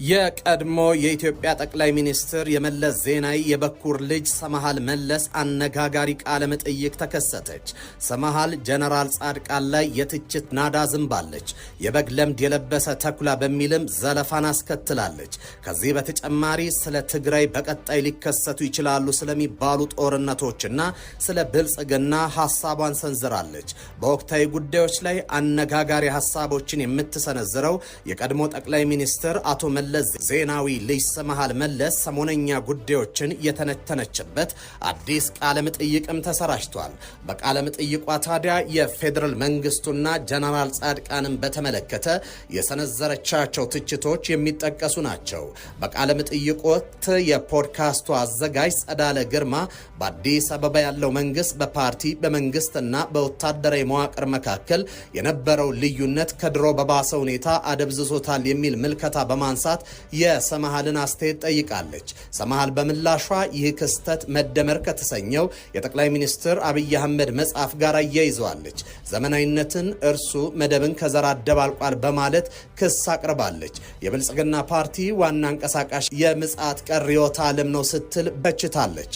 የቀድሞ የኢትዮጵያ ጠቅላይ ሚኒስትር የመለስ ዜናዊ የበኩር ልጅ ሰመሃል መለስ አነጋጋሪ ቃለ መጠይቅ ተከሰተች። ሰመሃል ጀነራል ጻድቃን ላይ የትችት ናዳ ዝንባለች። የበግ ለምድ የለበሰ ተኩላ በሚልም ዘለፋን አስከትላለች። ከዚህ በተጨማሪ ስለ ትግራይ በቀጣይ ሊከሰቱ ይችላሉ ስለሚባሉ ጦርነቶችና ስለ ብልጽግና ሀሳቧን ሰንዝራለች። በወቅታዊ ጉዳዮች ላይ አነጋጋሪ ሀሳቦችን የምትሰነዝረው የቀድሞ ጠቅላይ ሚኒስትር አቶ መለስ ዜናዊ ልጅ ሰመሃል መለስ ሰሞነኛ ጉዳዮችን የተነተነችበት አዲስ ቃለ መጠይቅም ተሰራጭቷል። በቃለ መጠይቋ ታዲያ የፌዴራል መንግስቱና ጀነራል ጻድቃንን በተመለከተ የሰነዘረቻቸው ትችቶች የሚጠቀሱ ናቸው። በቃለ መጠይቁ ወቅት የፖድካስቱ አዘጋጅ ጸዳለ ግርማ በአዲስ አበባ ያለው መንግስት በፓርቲ፣ በመንግስትና በወታደራዊ መዋቅር መካከል የነበረው ልዩነት ከድሮ በባሰ ሁኔታ አደብዝዞታል የሚል ምልከታ በማንሳት የሰመሃልን አስተያየት ጠይቃለች። ሰመሃል በምላሿ ይህ ክስተት መደመር ከተሰኘው የጠቅላይ ሚኒስትር አብይ አህመድ መጽሐፍ ጋር አያይዘዋለች። ዘመናዊነትን እርሱ መደብን ከዘር አደባልቋል በማለት ክስ አቅርባለች። የብልጽግና ፓርቲ ዋና አንቀሳቃሽ የምጽአት ቀን ርዕዮተ ዓለም ነው ስትል በችታለች።